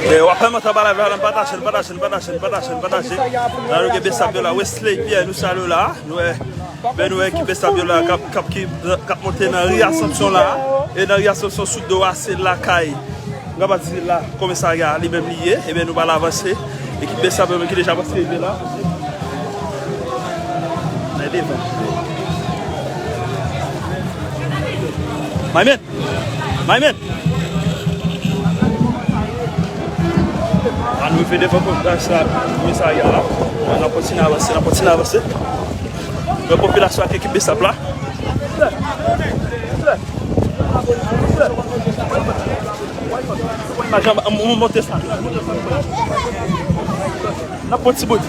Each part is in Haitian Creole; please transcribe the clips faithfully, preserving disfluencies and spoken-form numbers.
Eh, w ap fè mwen travay la, n pataje, n pataje, n pataje, n pataje, n pataje. La, nou gen besap yo la, Wesley Pierre, nou salye w la. Nou wè, ben nou wè ekip besap yo la, k ap, k ap, ki, k ap monte nan ri Assomption la. E nan ri Assomption sou do a, se lakay. M kapab di la, komisarya li menm li ye. Ebyen, nou pral avanse. Ekip besap yo menm ki deja prèske rive la. Nan devan. Maymen! Maymen! Ann rive devan komisarya la. N ap kontinye avanse, n ap kontinye avanse. Nan popilasyon ak ekip besap la. Imaj anba, m, m monte sa. N ap pran ti bout.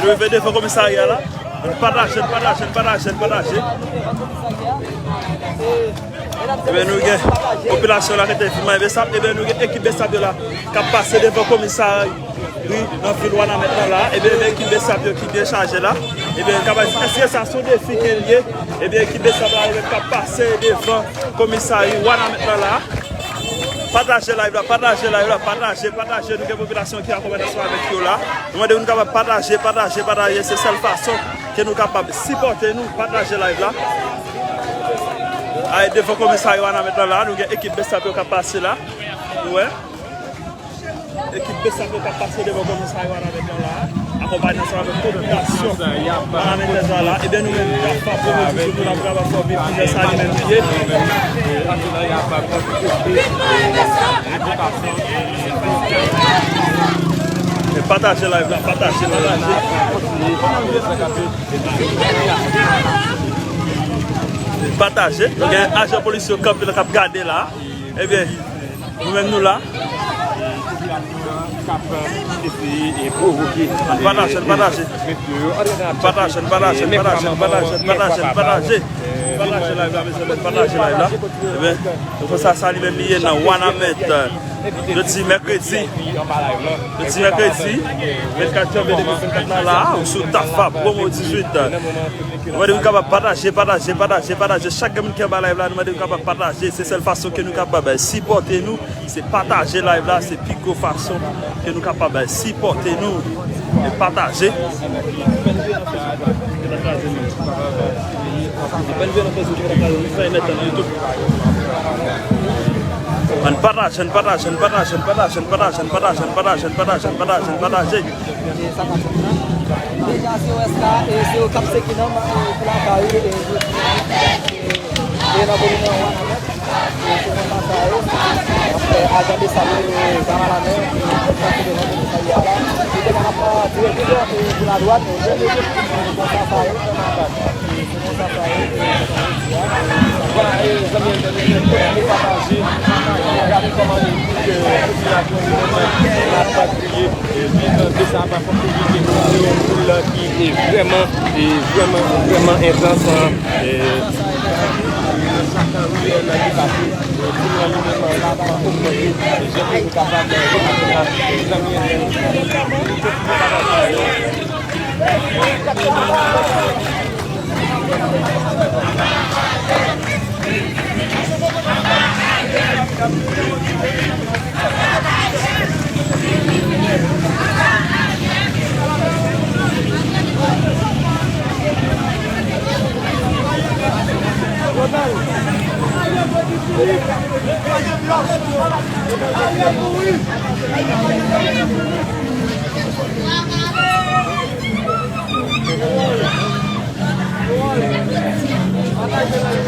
Rive devan komisarya la. Ann pataje, ann pataje, ann pataje, ann pataje. Ebyen, nou gen popilasyon la ki te vin manje besap. Ebyen, nou gen ekip besap yo la k ap pase devan komisari nan vil Wanament lan la. Ebyen, gen ekip besap yo ki byen chaje la. Ebyen, n ka di, èske sa se yon defi ke l ye? Ebyen, ekip besap la yo menm k ap pase devan komisari Wanament lan la. Pataje live la, pataje live la, pataje, pataje. Nou gen popilasyon ki akonpanye ansanm avèk yo la. Nou mande nou kapab pataje, pataje, pataje. Se sèl fason ke nou kapab sipòte nou, pataje live la. Ay, devan komisarya Wanament lan la, nou gen ekip besap yo k ap pase la. Nou wè. Ekip besap yo k ap pase devan komisarya Wanament lan la. Akonpanye ansanm avèk popilasyon Wanament lan la. Ebyen, nou menm, n ap fè pwomosyon sou nou, n ap travay fò, men plizyè sa li menm li ye. E pataje live la, pataje, pataje. Pataje. Gen ajan polis yo kanpe la k ap gade la. Ebyen, nou menm nou la. Ann pataje, ann pataje. Ann pataje, ann pataje, ann pataje, ann pataje, ann pataje, ann pataje. Pataje live la, mezanmi, pataje live la. Ebyen, nou fè sa, sa li menm li ye nan Wanament. Jodi mèkredi. Jodi mèkredi vennkat janvye de mil vennkat la, la, ou sou Tafa Promo dizuit. Nou mande nou kapab pataje, pataje, pataje, pataje. Chak moun ki anba live la, nou mande nou kapab pataje. Se sèl fason ke nou kapab sipòte nou. Se pataje live la, se pi gwo fason ke nou kapab sipòte nou. E pataje. Ann pataje, ann pataje, ann pataje, ann pataje. Deja se yo S K, e se yo k ap seki nonm, e, pou lakay, e, jodi a, e, e nan komin Wanament, e, se konsa sa ye. Ajan besap yo, zam a la men, e, pase devan komisarya la. Yo te kapab tire plizyè, e, pou ladwàn, e, se konsa sa ye. Vwala, e, zanmi entènot, kontinye pataje, gade kòman li di ke popilasyon li menm ap kriye, e, viv de sa pa fòk li di ke se yon foul ki, e, vrèman, e, vrèman, vrèman entans, e, nan chak riyèl ki pase, e, foul lan li menm la ap ogmante, e, jan ke nou kapab, e, zanmi entènot.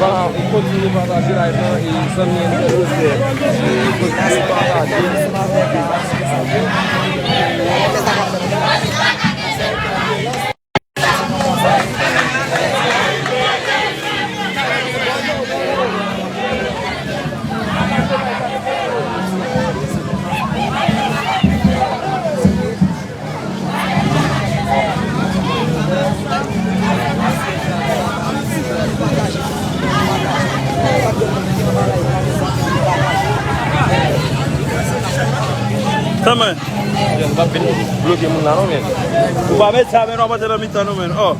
Vwala, ou kontinye pataje live lan e zanmi entènot, e kontinye pataje. Tanmen. Yo, nou p ap vin bloke moun la non, men. Ou pa met sa, men w ap antre nan mitan nou, men. Oh.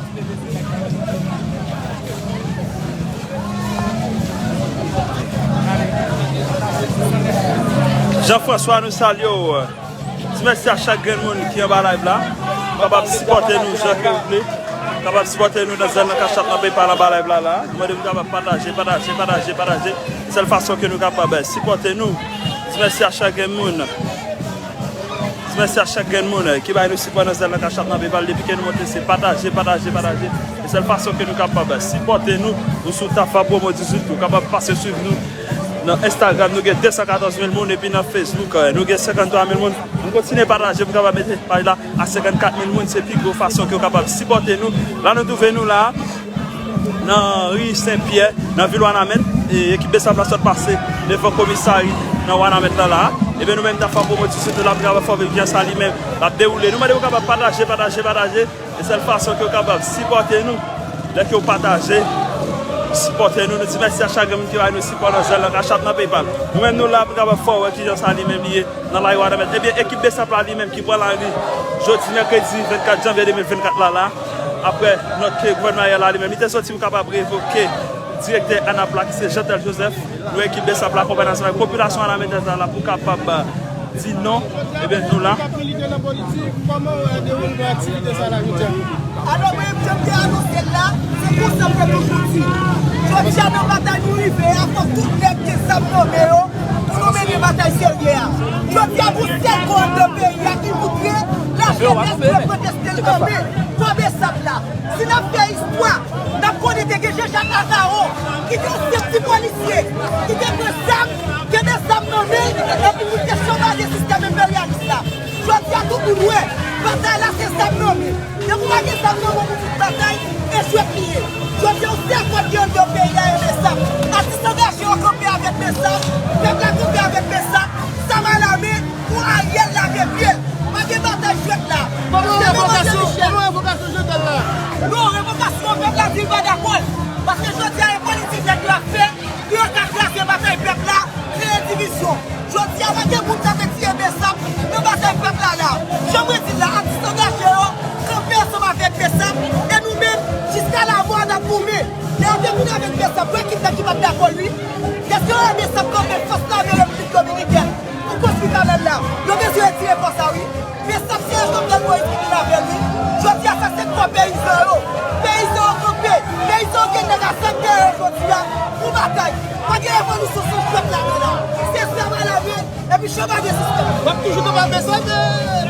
Jean François, nou salye w. Ti mèsi a chak grenn moun ki anba live la. Kapab sipòte nou jan ke w vle. Kapab sipòte nou nan zèl nan Cash App nan PayPal anba live la la. Nou mande nou kapab pataje, pataje, pataje, pataje. Sèl fason ke nou kapab sipòte nou. Ti mèsi a chak grenn moun. Ti mèsi a chak grenn moun ki bay nou sipò nan zèl nan Cash App nan PayPal. Depi ke nou monte, se pataje, pataje, pataje. Se sèl fason ke nou kapab sipòte nou. Ou sou Tafa Promo dizuit, ou kapab pase swiv nou nan Instagram, nou gen de san katòz mil moun, epi nan Facebook, eh, nou gen senkanntwa mil moun. Nou kontinye pataje pou kapab mete paj la a senkannkat mil moun. Se pi gwo fason ke w kapab sipòte nou. La nou twouve nou la, nan ri Sen Pyè, nan vil Wanament, e ekip BSAP la sot pase devan komisari nan Wanament la la. Ebyen nou menm Tafa Promo dizuit, nou la pou kapab fè w viv jan sa li menm l ap dewoule. Nou mande pou kapab pataje, pataje, pataje. E sèl fason ke w kapab sipòte nou, lè ke w pataje, sipòte nou. Nou di mèsi a chak grenn moun ki bay nou sipò nan zèl, nan Cash App, nan PayPal. Nou menm nou la pou kapab fè w wè kijan sa li menm li ye nan lari Wanament. Ebyen, ekip BSAP la li menm ki pran lari jodi mèkredi vennkat janvye de mil vennkat la la. Apre nòt ke gouvènman Ariel la li menm, li te soti pou kapab revoke direktè ANAP la ki se Jeantel Joseph. Nou ekip BSAP la, konpè nasyonal, popilasyon Wanametaj la la pou kapab di non. Ebyen, nou la. Kòman w wè dewoulman aktivite sa la jodi a? Alò, mwen menm jan m te anonse l la, se konsa m te toujou di. Jodi a nan batay nou rive a, fò tout nèg gen zam nan men yo pou nou mennen batay serye a. Jodi a, gon sèl kò anndan peyi a ki moutre lajenès vle pwoteste l anme kò BSAP la. Si n ap fè istwa, n ap konnen te gen Jean Jacques Arcaro, ki te yon senp ti polisye, ki te pran zam, kenbe zam nan men l, epi ki te chanbaze sistèm enperyalis la. Jodi a, tout moun wè, batay la se zam nan men. Depi w pa gen zam nan men w pou fout batay, echwek li ye. Jodi a, yon sèl kò ki anndan peyi a, e BSAP. Atis angaje yo kanpe avèk BSAP, pèp la kanpe avèk BSAP, zam a la men, pou Ariel lave pye l. Pa gen batay jwèt la. Kòman revokasyon, kòman revokasyon Jeantel la? Non, revokasyon an, pèp la di l pa dakò l. Paske jodi a, e politik nèg yo ap fè pou yo ka kraze batay pèp la, kreye divizyon. Jodi a, pa gen moun k ap retire BSAP nan batay pèp la la. Jan mwen di l la, atis angaje yo kanpe ansanm avèk BSAP, e nou menm, jiska lamò, n ap goumen. Lè yo te vin avèk BSAP, wè ki nèg ki pa t dakò l, wi. Deske yo wè BSAP kanpe fas lame Repiblik Dominikèn pou konstwi kanal la. Yo bezwen retire kò sa, wi. BSAP se Jovenel Moïse ki vin avè l, wi. Jodi a, sa se kò peyizan yo. Peyizan yo kanpe. Peyizan yo gen nèg a zam dèyè yo jodi a pou batay. Pa gen revolisyon san jwèt ladan la. Se zam a la men, epi chanbaze sistèm. W ap toujou kanpe avèk BSAP, eh,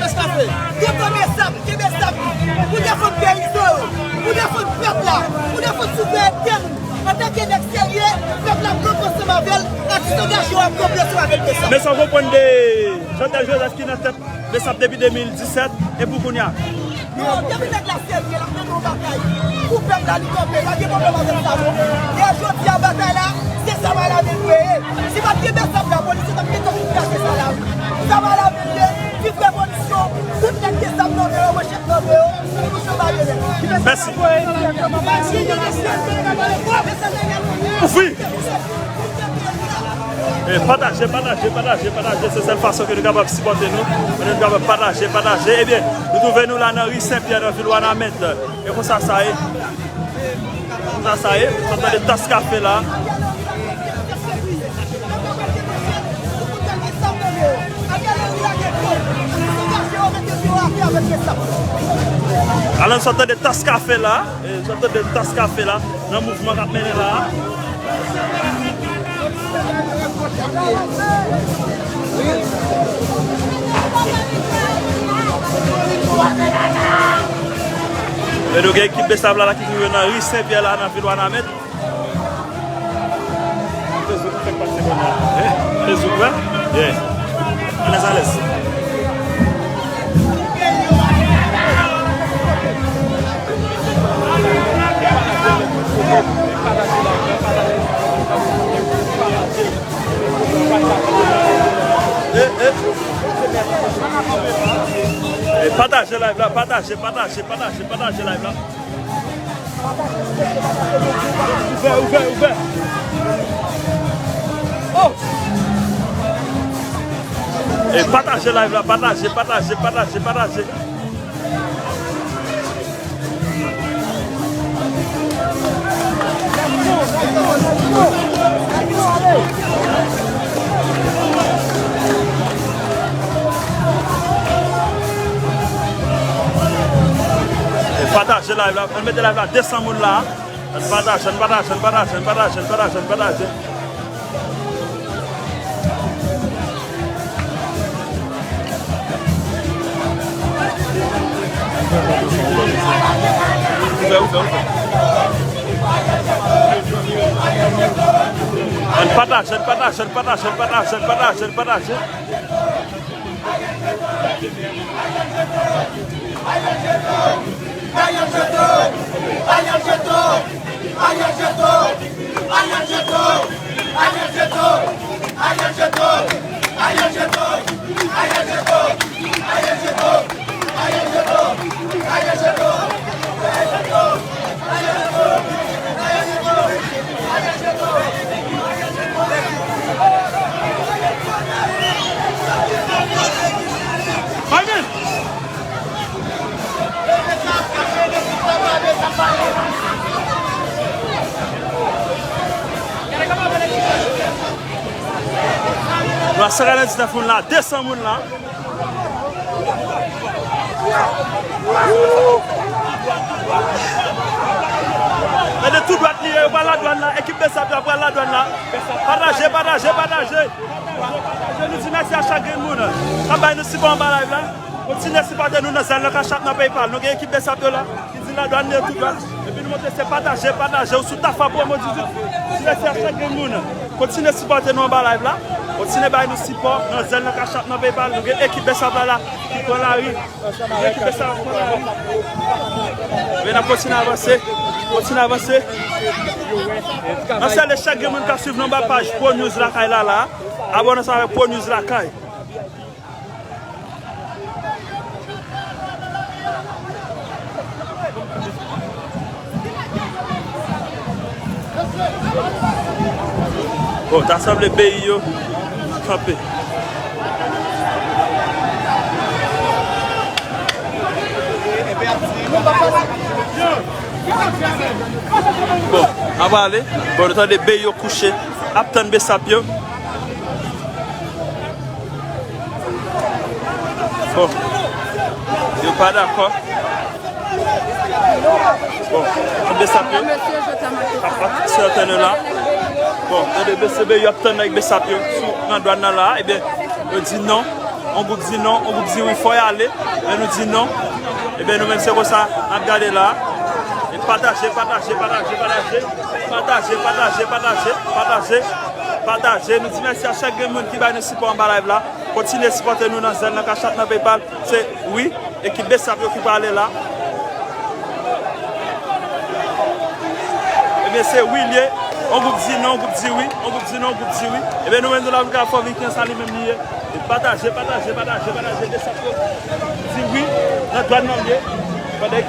Nèskafe? Toutan BSAP, kenbe zam pou defann peyizan yo, pou defann pèp la, pou defann souverènte nou. Antanke nèg serye, pèp la ap kanpe ansanm avè l, atis angaje yo ap kanpe ansanm avèk BSAP. Men sa w konprann de Jeantel Joseph ki nan tèt BSAP depi de mil disèt, e pou kounye a? Non, depi nèg la serye, l ap mennen yon batay pou pèp la, li kanpe, pa gen pwoblèm avèk sa non. E jodi a, batay la, se zam a la men nou ye. Si pa t gen BSAP la, polisye t ap gentan fin kraze sa la, wi. Zam a la men nou ye, viv revolisyon, tout nèg gen zam nan men yo, manchèt nan men yo, pou nou chanbaze nèg. Mèsi. Ouvri! E pataje, pataje, pataje, pataje. Se sèl fason ke nou kapab sipòte nou. Pou nou kapab pataje, pataje. Ebyen, nou twouve nou la nan ri Sen Pyè, nan vil Wanament. E konsa sa ye. Konsa sa ye. Sa tande tas kafe la. Alò, sa tande tas kafe la. E, sa tande tas kafe la. Nan mouvman k ap mennen la a. E nou gen ekip BSAP la, la ki twouve nan ri Sen Pyè la, nan vil Wanament. Te zouk fèk pase kounye a. Eh, te zouk, wi. Yeah. Alèz, alèz. Eh, eh. Eh, pataje live la, pataje, pataje, pataje, pataje live la. Ouvè, ouvè, ouvè. Oh! E pataje live la, pataje, pataje, pataje, pataje. E pataje live la, ann mete live la de san moun la. Ann pataje, ann pataje, ann pataje, ann pataje, ann pataje, ann pataje. Ouvè, ouvè, ouvè. Ann pataje, ann pataje, ann pataje, ann pataje, ann pataje, ann pataje. Nou a san katrevendiznèf moun la, de san moun la. Gade tou dwat li ye, yo pral ladwann la, ekip BSAP yo pral ladwann la. Pataje, pataje, pataje. Nou di mèsi a chak grenn moun k ap bay nou sipò anba live la. Kontinye sipòte nou nan zèl nan Cash App nan PayPal. Nou gen ekip BSAP yo la ki di ladwann li ye tou dwat. Epi nou montre se pataje, pataje ou sou Tafa Promo dizuit. Di mèsi a chak grenn moun. Kontinye sipòte nou anba live la. Kontinye bay nou sipò nan zèl nan Cash App nan PayPal. Nou gen ekip BSAP la la ki pran lari. Gen ki fè sa, pran lari. Men n ap kontinye avanse. Kontinye avanse. N ap salye chak grenn moun k ap swiv nou anba paj Pro News Lakay la la. Abòne ansanm avèk Pro News Lakay. Bon, ta sanble peyi yo kanpe. Bon, ap ale. Bon, nou tande peyi yo kouche ap tann BSAP yo. Bon, yo pa dakò. Bon, an BSAP yo, ap sèten yo la. Bon, tande BSAP yo ap tann nèg BSAP yo sou nan dwàn nan la, ebyen, yo di non, yon gwoup di non, yon gwoup di wi, fò y ale, men nou di non. Ebyen, nou menm se konsa n ap gade la. E pataje, pataje, pataje, pataje. Pataje, pataje, pataje, pataje, pataje. Nou di mèsi a chak grenn moun ki bay nou sipò anba live la. Kontinye sipòte nou nan zèl, nan Cash App, nan PayPal. Se wi, ekip BSAP yo ki prale la. Ebyen, se wi l ye. Yon gwoup di non, yon gwoup di wi. Yon gwoup di non, yon gwoup di wi. Ebyen, nou menm nou la, nou ka fè yon viktwa, sa li menm li ye. E pataje, pataje, pataje, pataje, BSAP yo. Di wi, nan dwàn nan l ye. Pandan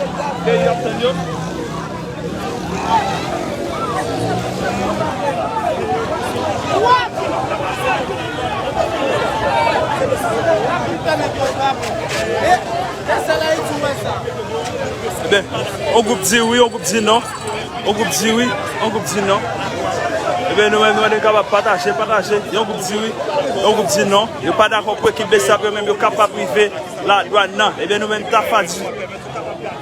peyi ap tann yo. Ebyen, yon gwoup di wi, yon gwoup di non. Yon gwoup di wi, yon gwoup di non. Ebyen, nou menm, nou mande n kapab pataje, pataje. Yon gwoup di wi, yon gwoup di non. Yo pa dakò pou ekip BSAP yo menm, yo kapab rive ladwàn nan. Ebyen, nou menm, Tafa di,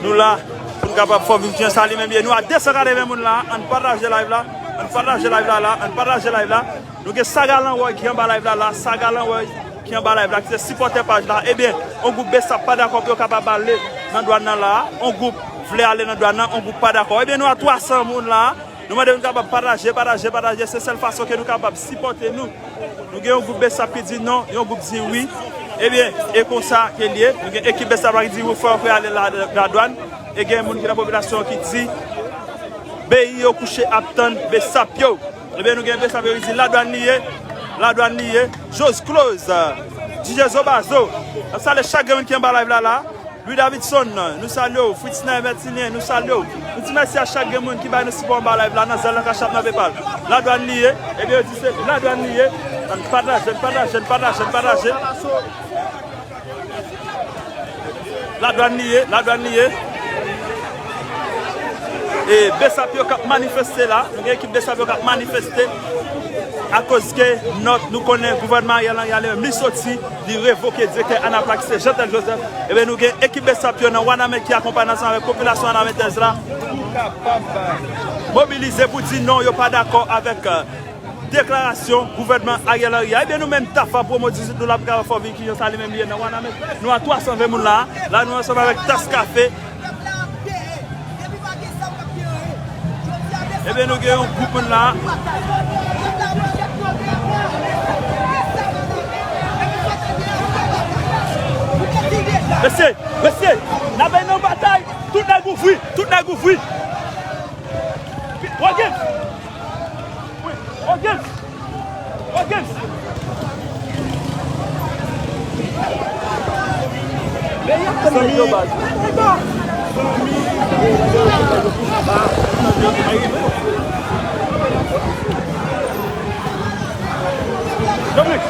nou la pou n kapab fè yon viktwa sa li menm ye. Nou a de san katreven moun la, ann pataje live la, ann pataje live la la, ann pataje live la. Nou gen Saga Lanwòy ki anba live la la, Saga Lanwòy ki anba live la, ki se sipòtè paj la. Ebyen, yon gwoup BSAP pa dakò pou yo kapab ale nan dwàn nan la. Yon gwoup vle ale nan dwàn nan, yon gwoup pa dakò. Ebyen, nou a twa san moun la. Nou mande nou kapab pataje, pataje, pataje. Se sèl fason ke nou kapab sipòte nou. Nou gen yon gwoup BSAP ki di non, yon gwoup di wi. Ebyen, e konsa ke l ye. Nou gen ekip BSAP la ki di wi, fò yo fè ale la, ladwàn. E gen moun ki nan popilasyon ki di peyi yo kouche ap tann BSAP yo. Ebyen, nou gen BSAP yo ki di ladwàn li ye, ladwàn li ye. Jose Close, DJ Zobazo. N ap salye chak grenn moun ki anba live la la. Louis Davidson, nou salye w. Fritz Nèmètilyen, nou salye w. Nou di mèsi a chak grenn moun ki bay nou sipò anba live la, nan zèl, nan Cash App, nan PayPal. Ladwàn li ye, ebyen, yo di se ladwàn li ye. Ann pataje, ann pataje, ann pataje, ann pataje. Ladwàn li ye, ladwàn li ye. E besap yo k ap manifeste la. Nou gen ekip besap yo k ap manifeste. Akoz ke nòt nou konnen gouvènman Ariel Henry a li menm li soti, li revoke direktè ANAPLA ki se Jeantel Joseph. Ebyen, nou gen ekip besap yo nan Wanament ki akonpanye ansanm avèk popilasyon wanamentèz la. Mobilize pou di non, yo pa dakò avèk, euh, deklarasyon gouvènman Ariel Henry a. Ebyen, nou menm Tafa Promo dizuit, nou la pou kapab fè w viv kijan sa li menm li ye nan Wanament. Nou a twa san ven moun la. La, nou ansanm avèk Tas Kafe. Ebyen, nou gen yon gwoup moun la. Mesye, mesye, n ap bay nan batay. Tout nèg ouvri, tout nèg ouvri. Rogen! Wi, Rogen! Rogen! Zanmi, zanmi, Dominique!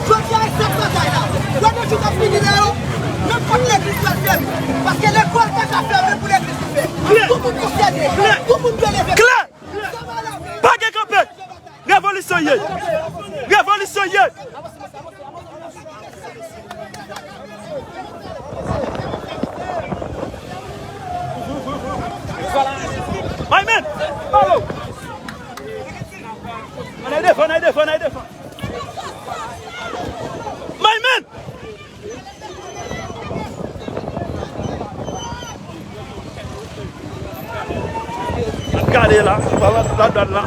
Jodi a, e sèt batay la. Gwo jou k ap fini la yo, nenpòt legliz pral fèmen. Paske lekòl pa ka fèmen pou legliz li fè. Tout moun konsène. Tout moun dwe leve. Klè! Pa gen kanpe! Revolisyon ye! Revolisyon ye! My man! Ann al devan, ann al devan, ann al devan! My man! N ap gade la, anba ladwàn la,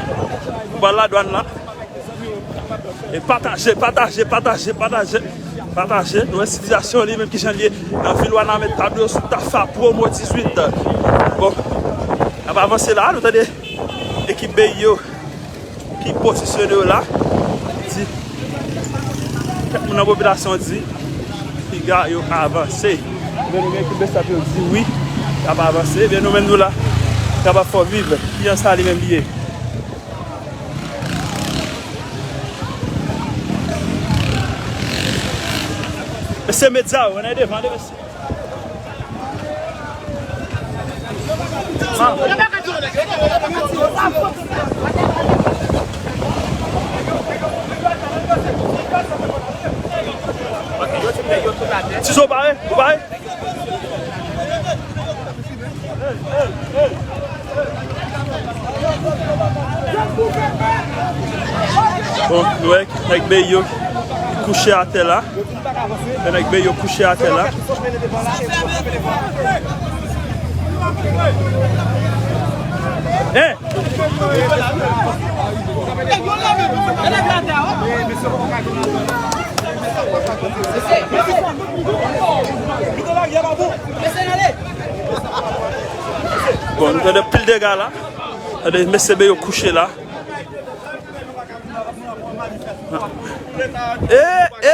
anba ladwàn la. E pataje, pataje, pataje, pataje, pataje. Nou wè sitiyasyon li menm kijan l ye nan vil Wanament, tablo sou Tafa Promo dizuit. Bon, n ap avanse la, nou tande ekip B I yo ki pozisyone yo la, di, kèk moun nan popilasyon di, piga yo avanse. Ebyen, nou gen ekip besap yo di wi, y ap avanse. Ebyen, nou menm nou la, n ap fè w viv kijan sa li menm li ye. Mesye medya yo, ann al devan, mesye. Tizo, ou pare? Ou pare? Bon, nou wè nèg B I yo ki kouche atè la. Nèg B I yo kouche atè la. Hein? Bon, nou tande pil dega la. Tande mesye B I yo kouche la. E, e,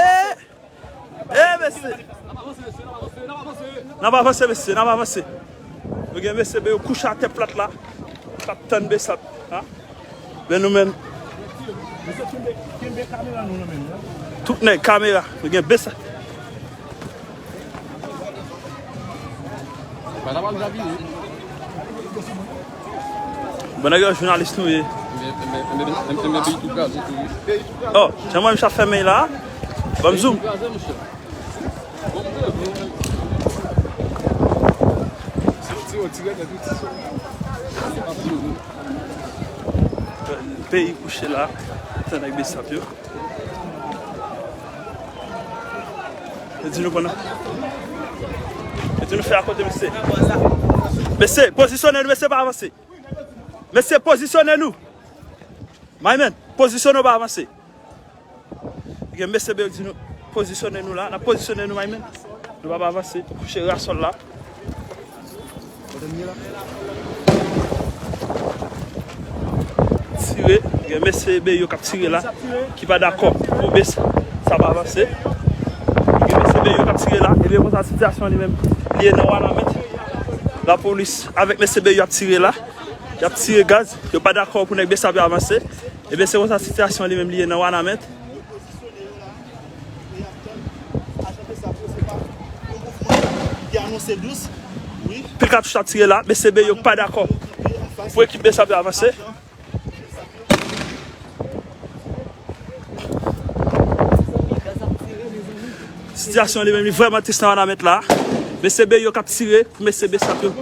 e, mesye. N ap avanse, mesye, n ap avanse. Nou gen mesye B I yo kouche atè plat la. K ap tann besap. Ha? Men nou menm. Tout nèg kamera. Nou gen besap. Bon, nèg yo jounalis nou ye. Oh, jan mwen misye ap fèmen la. Ban m zoom. Peyi kouche la. Tann nèg besap yo. Yo di nou pandan. Yo di nou fè akote mesye. Mesye, pozisyone nou, mesye, pa avanse. Mesye, pozisyone nou. My man, pozisyone w, pa avanse. Gen mesye B I yo di nou pozisyone nou la, n ap pozisyone nou, my man. Nou p ap avanse, kouche ras sòl la. Tire, gen mesye B I yo k ap tire la, ki pa dakò pou B S A p avanse. Gen mesye B I yo k ap tire la, ebyen konsa sitiyasyon li menm li ye nan Wanament. Lapolis avèk mesye B I yo ap tire la, y ap tire gaz, yo pa dakò pou nèg B S A P avanse. Ebyen se konsa sitiyasyon li menm li ye nan Wanament. Pil katouch ap tire la, mesye B I yo pa dakò pou ekip B S A P avanse. Sitiyasyon li menm li vrèman tris nan Wanament la. Mesye B I yo k ap tire pou mesye B S A P yo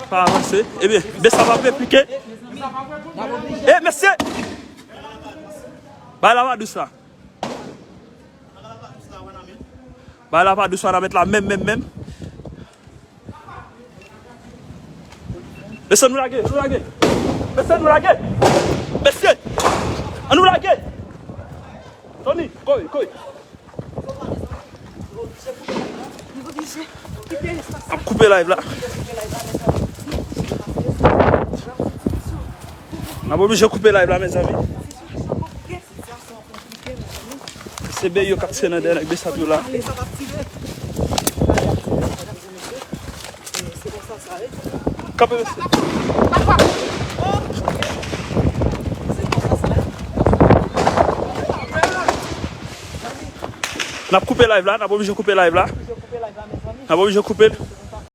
pa avanse. Ebyen, B S A P ap replike. E mesye! Bay la pa dous la. Bay la pa dous Wanament la menm, menm, menm. Mesye, nou lage, nou lage. Mesye, nou lage. Mesye, an nou lage. Tony, koy, koy. N ap koupe live la. N ap oblije koupe live la, mezanmi. Se B I yo k ap tire nan dèyè nèg B S A P yo la. Kanpe, mesye. N ap koupe live la, n ap oblije koupe live la. N ap oblije koupe l.